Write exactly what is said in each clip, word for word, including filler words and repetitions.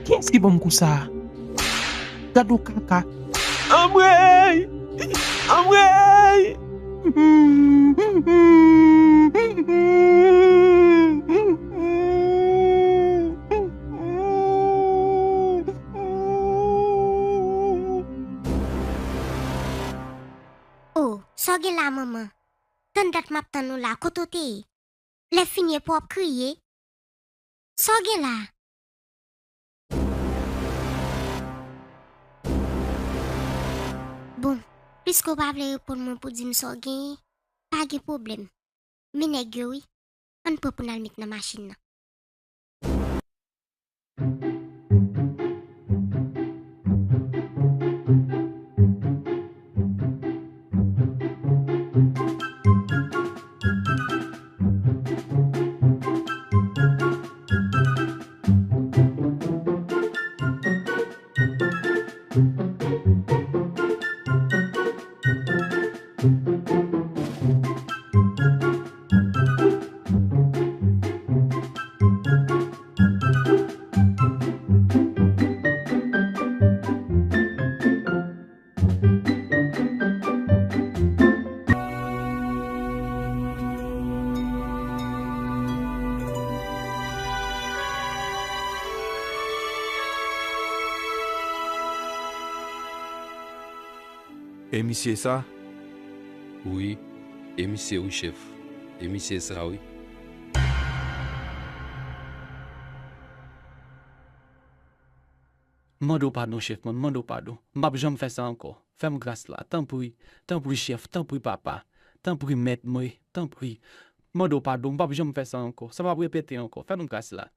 Kiyès ki ban m kou sa a? Gad yon kaka. Anmwey! Anmwey! Oh, sa w gen la, manman? Tann dat m ap tann ou la, kote w te ye? Lè fini epi w ap kriye. Sa w gen la? Bon, piske w pa vle reponn mwen pou di m sa w genyen, pa gen pwoblèm. Men nèg yo wi, ann pran pou n al met nan machin nan. E misye sa? Wi, e misye wi, chèf. E misye sa wi. M mande w padon, chèf mwen, m mande w padon. M p ap janm fè sa ankò. Fè m gras la, tanpri, tanpri, chèf, tanpri, papa, tanpri, mèt mwen, tanpri. M mande w padon, m p ap janm fè sa ankò. Sa p ap repete ankò. Fè m gras la.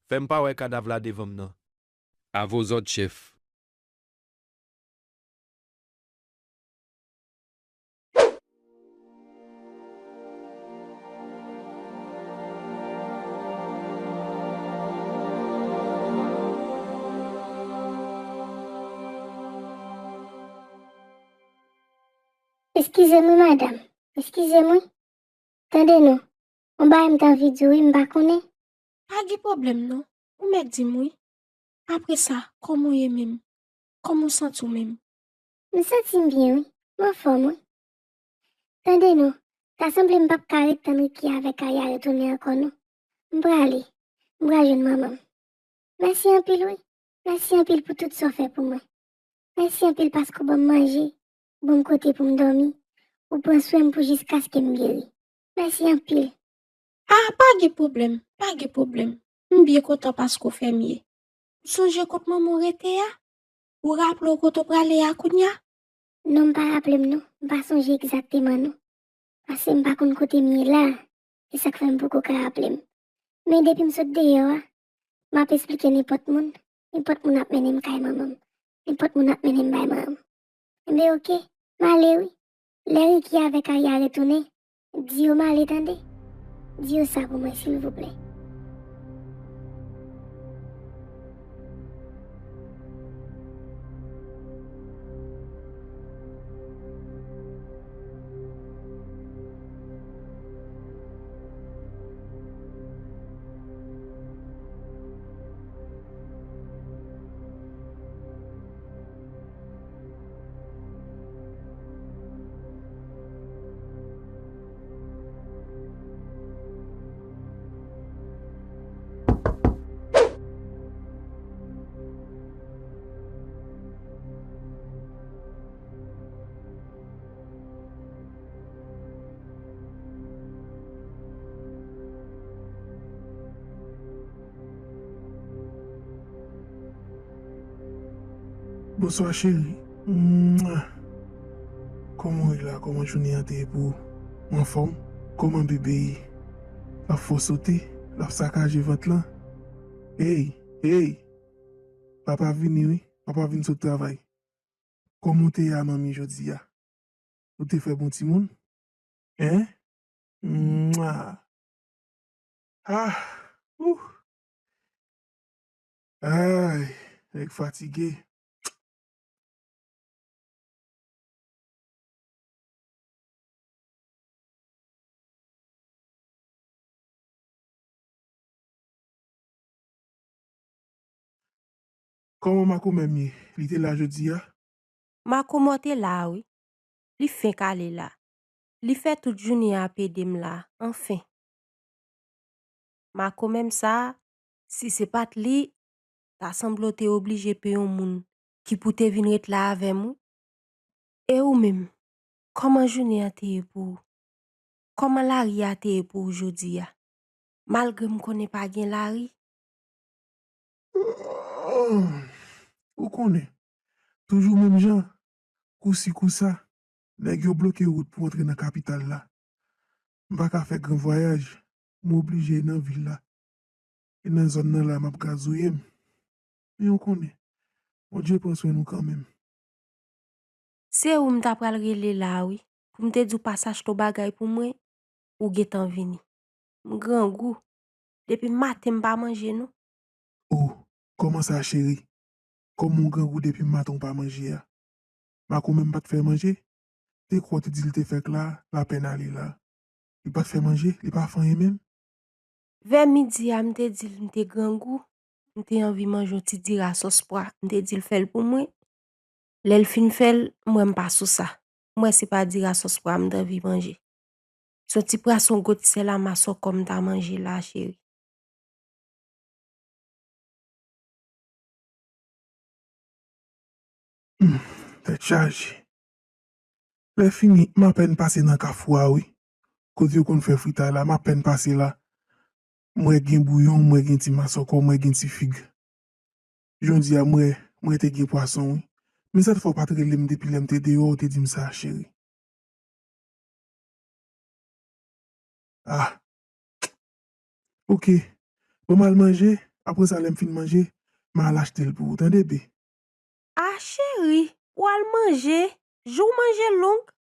Fè m pa wè kadav la devan m nan. A vos òd, chèf. Eskize m wi, madanm. Eskize m wi. Tande non. Yon bagay m t anvi di w wi, m pa konnen. Pa gen pwoblèm non. Ou mèt di m wi. Apre sa, kòman w ye menm? Kòman w santi w menm? M santi m byen wi. M anfòm wi. Tande non. Ta sanble m p ap ka ret tann Ricky avèk Arya retounen ankò non. M prale. M pral jwenn manman m. Mèsi anpil wi. Mèsi anpil pou tout sa w fè pou mwen. Mèsi anpil paske w ban m manje, ban m kote pou m dòmi, ou pran swen m pou jiskaske m geri. Mèsi anpil. Ah, pa gen pwoblèm, pa gen pwoblèm. M byen kontan paske w fè m ye. Ou sonje kot manman w rete a? Ou raple w kote w prale a kounye a? Non, m pa raple m non. M pa sonje egzakteman non. Paske m pa konn kote m ye la a. E sa k fè m poko ka raple m. Men depi m sot deyò a, m ap esplike nenpòt moun. Nenpòt moun ap mennen m kay manman m. Nenpòt moun ap mennen m bay manman m. Enben oke, m ale wi. Lè Ricky avèk Arya retounen, di yo m ale tande. Di yo sa pou mwen silvouplè. Bonswa, cheri. Mwa. Kòman w ye la? Kòman jounen an te ye pou ou? Ou anfòm? Kòman bebe ye? L ap fè w sote? L ap sakaje vant lan? Hey, hey! Papa vini wi. Papa vin sot travay. Kòman w te ye a manmi jodi a? Ou te fè bon timoun? Hein? Mwa. Ah! Ouh! Ay, nèg fatige. Kòman makomè m ye? Li te la jodi a? Makomè w te la a wi. Li fenk ale la. Li fè tout jounen ap ede m la, anfen. Makomè m sa a, si se pa t li, ta sanble w te oblije peye yon moun ki pou te vin ret la avè m wi. E ou menm, kòman jounen an te ye pou ou? Kòman lari a te ye pou ou jodi a? Malgre m konnen pa gen lari? Ou konnen, toujou menm jan, kousi kousa, nèg yo bloke wout pou antre nan kapital la. M pa ka fè gran vwayaj, m oblije nan vil la. E nan zòn nan la m ap gazouye m. Men ou konnen, Bondye pran swen nou kanmenm. Se ou m ta pral rele la a wi, pou m te di w pase achte w bagay pou mwen, ou gentan vini. M grangou. Depi maten m pa manje non. O, kòman sa cheri? Kòman w grangou depi maten w pa manje a? Makomè m pa t fè manje? Te kwè w te di l te fèk la, l apèn ale la. Li pa t fè manje, li pa fè anyen menm? Vè midi a m te di l m te grangou, m te anvi manje yon ti diri a sòs pwa, m te di l fè l pou mwen. Lè l fin fè l, m wè m pa sou sa. M wè se pa diri a sòs pwa m t anvi manje. Se yon ti pwason gwo ti sèl a masòkò m ta manje la, cheri. Hmm, tèt chaje. Lè fini, m apèn pase nan kafou a wi. Kote yo konn fè fritay la, m apèn pase la. M wè gen bouyon, m wè gen ti masòkò, m wè gen ti fig. Jodi a, m wè, m wè te gen pwason wi. Men sa t fè w pa t rele m depi lè m te deyò, ou te di m sa, cheri. Ah. Ok. Bon, m al manje. Apre sa, lè m fin manje, m al achte l pou ou, tande, be? Ah, cheri, w al manje. Jou w manje long.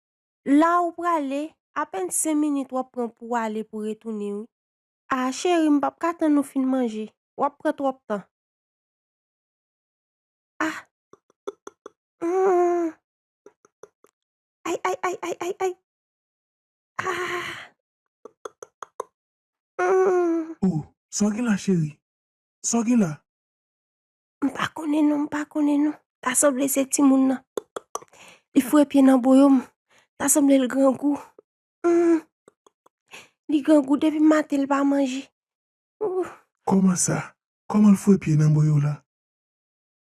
La ou prale, apèn senk minit w ap pran pou w ale, pou w retounen, wi. Ah, cheri, m p ap ka tann ou fin manje. W ap pran twòp tan. Ah. Hmm. Ay, ay, ay, ay, ay, ay. Ah. Hmm. Oh, sa w gen la, cheri? Sa w gen la? M pa konnen non, m pa konnen non. Ta sanble se timoun nan. Li foure pye nan boyo m. Ta sanble l grangou. Hmm. Li grangou depi maten l pa manje. Ouh. Kòman sa? Kòman l foure pye nan boyo la?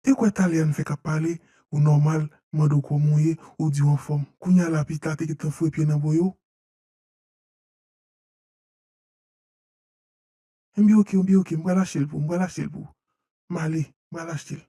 Te kwè talè a n fèk ap pale, ou nòmal, m mande w kòman w ye, ou di w anfòm. Kounye a la pita te gentan foure pye nan boyo? Ebyen oke, ebyen oke, m pral achte l pou ou, m pral achte l pou ou. M ale, m pral achte l.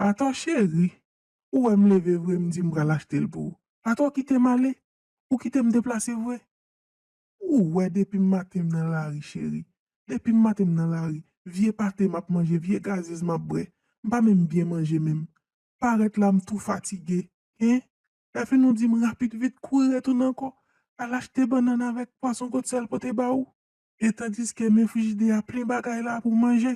Atò cheri, ou wè m leve vre, m di m pral achte l pou ou. Atò w kite m ale, ou kite m deplase vre. Ou wè depi maten m nan lari, cheri. Depi maten m nan lari, vye pate m ap manje, vye gazyez m ap bwè. M pa menm byen manje menm. Parèt la, m tou fatige. Hein? Lè fini w di m rapid vit, kouri retounen ankò. Al achte bannann avèk pwason kot sèl pote ba ou. E tandiske men frijidè a plen bagay la pou manje.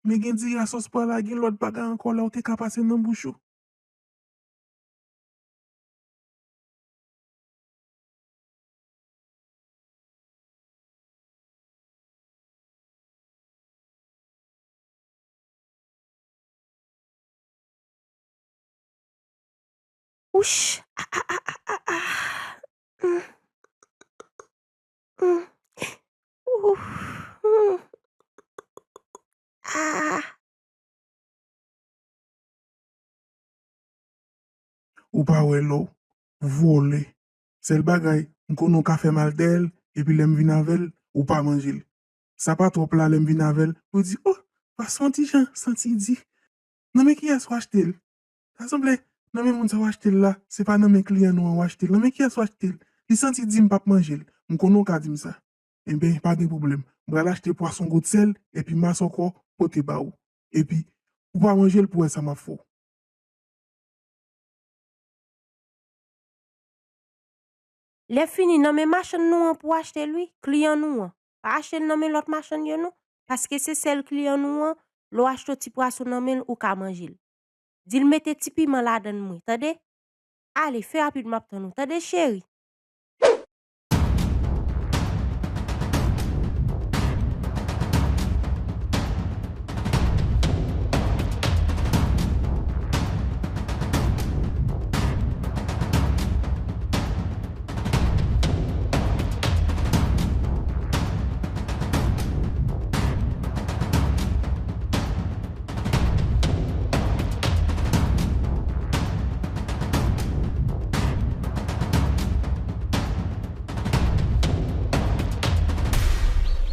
Men gen diri a sòs pwa la, gen lòt bagay ankò la ou te ka pase nan bouch ou. Wouch! Ah, ah, ah, ah, ah, ah. Hmm. Hmm. Ouf. Hmm. ou pa wè lò w, vòlè. Sèl bagay, m konnen w ka fè m al dèyè l, epi lè m vin avè l, ou pa manje l. Sa pa twòp la, lè m vin avè l, ou di, "O, pwason ti jan, santi di. Nan men kiyès w achte l?" Ta sanble, nan men moun sa w achte l la, se pa nan men kliyan nou an w achte l. Nan men kiyès w achte l? Li santi di m p ap manje l. M konnen w ka di m sa. Enben, pa gen pwoblèm. M pral achte pwason godsèl, epi masòkò pote ba ou. Epi, ou pa manje l pou wè sa m ap fè w. Lè fini, nan men machann nou an pou achte l wi, kliyan nou an. Pa achte l nan men lòt machann yo non, paske se sèl kliyan nou an, lè w achte yon ti pwason nan men l, ou ka manje l. Di l mete ti piman ladan l mwen, tande? Ale, fè rapid, m ap tann ou, tande cheri?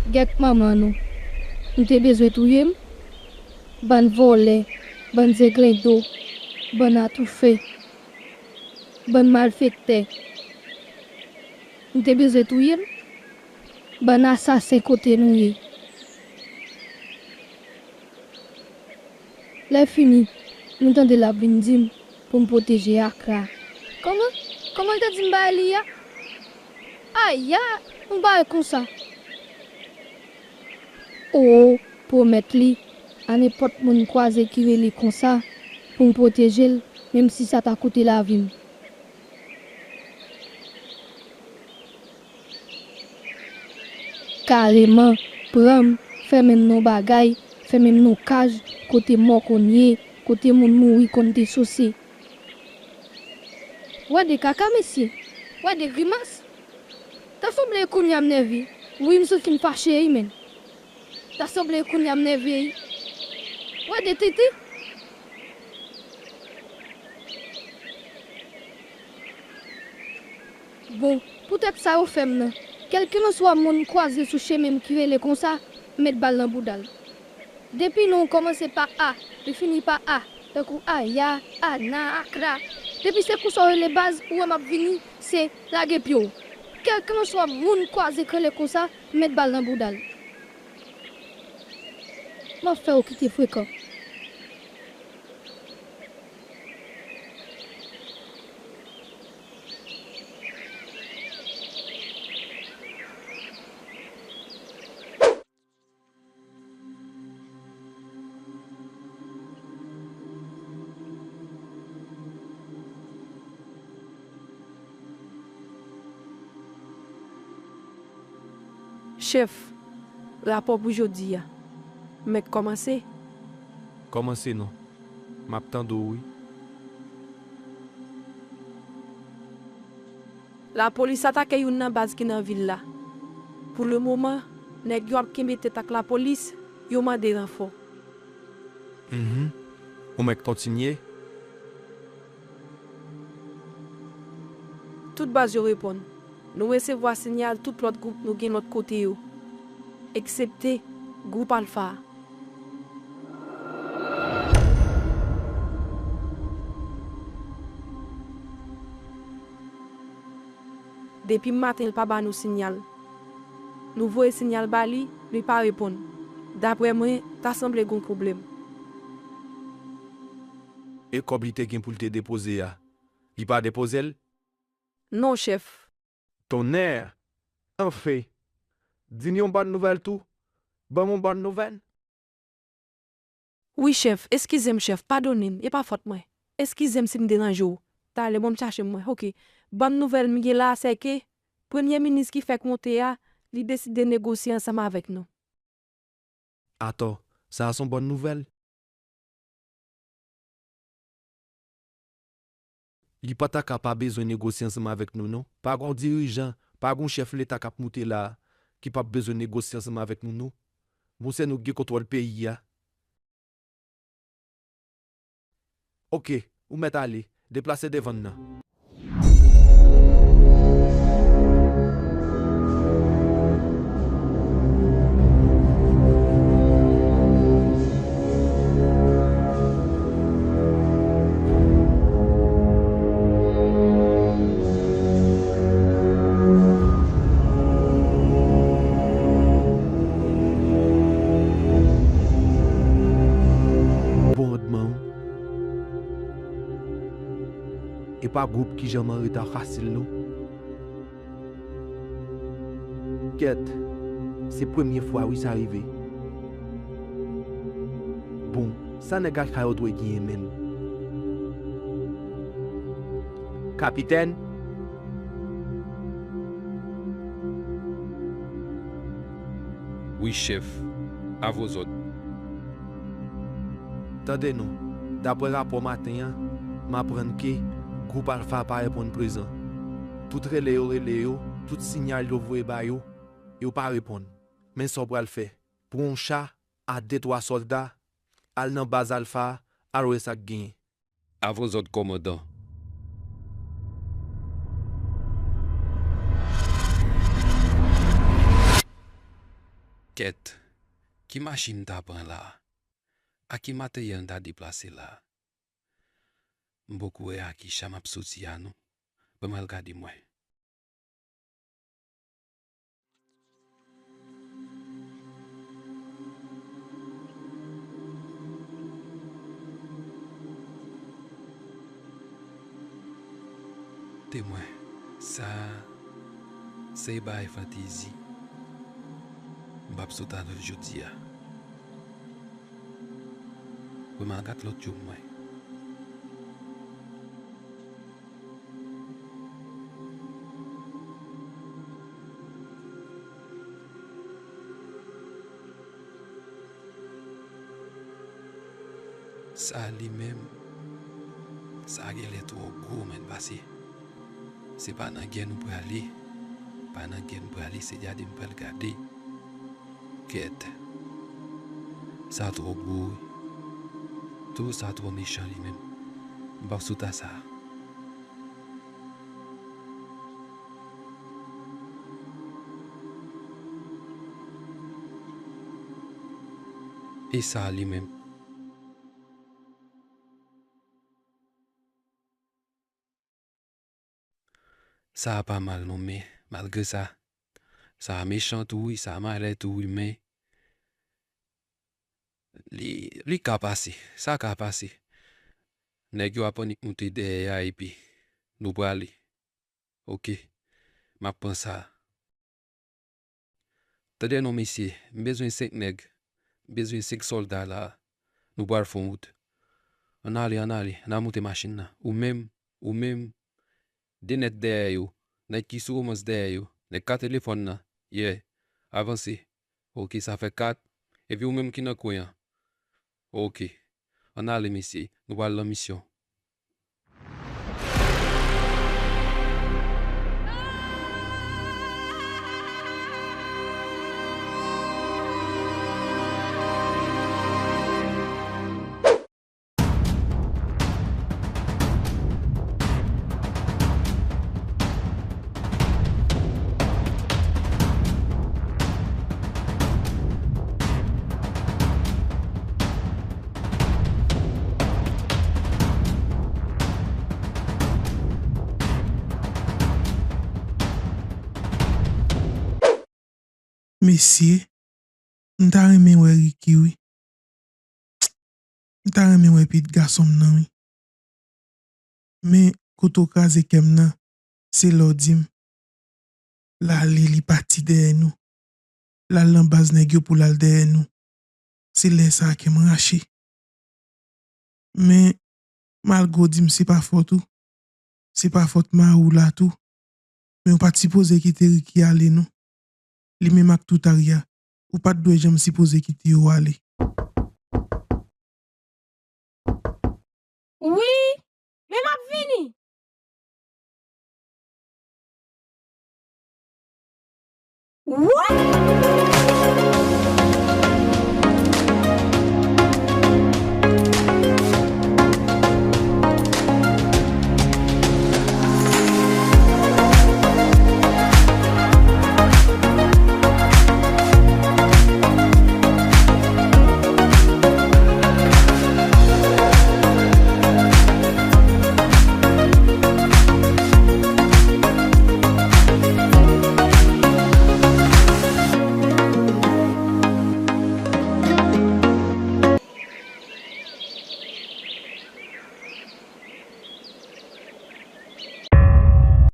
Gèt manman nou. Nou te bezwen touye m? Bann vòlè, bann zenglendo, bann atoufe, bann malfektè. Nou te bezwen touye m? Bann asasen, kote nou ye? Lè fini, nou tande l ap vin di m pou m pwoteje Akra. Kòman? Kòman l te di m bay li a? Aya, yon bagay konsa. O, pwomèt li a nenpòt moun m kwaze ki rele konsa pou m pwoteje l, menm si sa ta koute lavi m. Kareman, pran m, fèmen m nan yon bagay, fèmen m nan yon kaj, kote mò konn ye, kote moun mouri konn desose. Wè de kaka, mesye! Wè de grimas! Ta sanble kounye a m nève. Wi, m sot fin fache, wi, menn. Ta sanble kounye a m nève, wi. Wè de tete! Bon, poutèt sa yo fè m nan, kèlkelanswa moun m kwaze sou chemen m ki rele konsa, m met bal nan bouda l. Depi non w kòmanse pa A, li fini pa A, tankou Aya, Ana, Akra. Depi se konsa w rele baz, ou wè m ap vini, se lage pye w. Kèlkelanswa moun m kwaze k rele konsa, m met bal nan bouda l. M ap fè w kite frekan. Chèf, rapò pou jodi a. M mèt kòmanse? Kòmanse non. M ap tande w wi. Lapolis atake youn nan baz ki nan vil la. Pou lemoman, nèg yo ap kenbe tèt ak lapolis, yo mande ranfò. Mhm. Ou mèt kontinye? Tout baz yo reponn. Nou resevwa siyal tout lòt gwoup nou gen lòt kote yo, eksepte gwoup Alfa a. Depi maten, l pa ba nou siyal. Nou voye siyal ba li, li pa reponn. Daprè mwen, ta sanble gon pwoblèm. E kòb li te gen pou l te depoze a, li pa depoze l? Non, chèf. Tonnè! Anfen! Di n yon bòn nouvèl tou. Ban m yon bòn nouvèl. Wi, chèf. Eskize m, chèf. Padone m. E pa fòt mwen. Eskize m si m deranje w. Talè, bon, m chache m mwen. Oke. Bòn nouvèl m gen la a, sèke premye minis ki fèk monte a, li deside negosye ansanm avèk nou. Atò, sa a s on bòn nouvèl. Li pa ta ka pa bezwen negosye ansanm avèk nou, non. Pa gon dirijan, pa gon chèf leta k ap moute la a, ki p ap bezwen negosye ansanm avèk nou, non. Monchè, nou gen kontwòl peyi a. Oke, ou mèt ale. Deplase devan n nan. Bon randman. E pa gwoup ki janm an reta fasil non. Kèt, se premye fwa wi sa rive. Bon, sa nèg Alfa yo dwe genyen menm? Kapitèn? Wi, chèf. A vo zòd. Tande non, daprè rapò maten an, m aprann ke gwoup Alfa pa reponn prezan. Tout rele yo rele yo, tout siyal yo voye ba yo, yo pa reponn. Men sa w pral fè. Pran yon cha a de twa sòlda, al nan baz Alfa a, al wè sa k genyen. A vo zòd, kòmandan. Kèt, ki machin m ta pran la a? A ki materyèl m ta deplase la a? M poko wè a ki cha m ap soti a non. Ban m al gade m wè. Temwen, sa a, se bagay fantezi. M p ap sot avè l jodi a. Pou m al gad lòt yo mwen. Sa li menm, sa genlè twò gwo, menn, pase se pa nan gè nou prale, pa nan gè m prale, se gade m pral gade. Kèt. Sa twò gwo wi. Tou sa twò mechan li menm. M p ap sot a sa. E sa li menm. Sa a pa mal non, men malgre sa, sa a mechan tou wi, sa a malè tou wi, men li, li ka pase, sa ka pase. Nèg yo ap annik moute dèyè a epi nou prale. Oke, m ap pran sa a. Tande non mesye, m bezwen senk nèg, m bezwen senk sòlda la a. Nou pral fè yon wout. Ann ale, ann ale, ann al moute machin nan. Ou menm, ou menm, de nèt dèyè yo, nèg ki sou romans dèyè yo, nèg ka telefòn nan, yeah, avanse. Oke, sa fè kat. Epi ou menm ki nan kwen an. Oke. Ann ale mesye, nou pral nan misyon. Mesye, m ta renmen wè Ricky wi. M ta renmen wè pitit gason m nan wi. Men kote w kraze kè m nan, se lè w di m l ale, li pati dèyè nou. L al nan baz nèg yo pou l al dèyè nou. Se lè sa a kè m rache. Men, malgre w di m se pa fòt ou, se pa fòt mari w la tou, men w pa t sipoze kite Ricky ale non. Li menm ak tout Arya, ou pa t dwe janm sipoze kite yo ale. Wi, men m ap vini. What?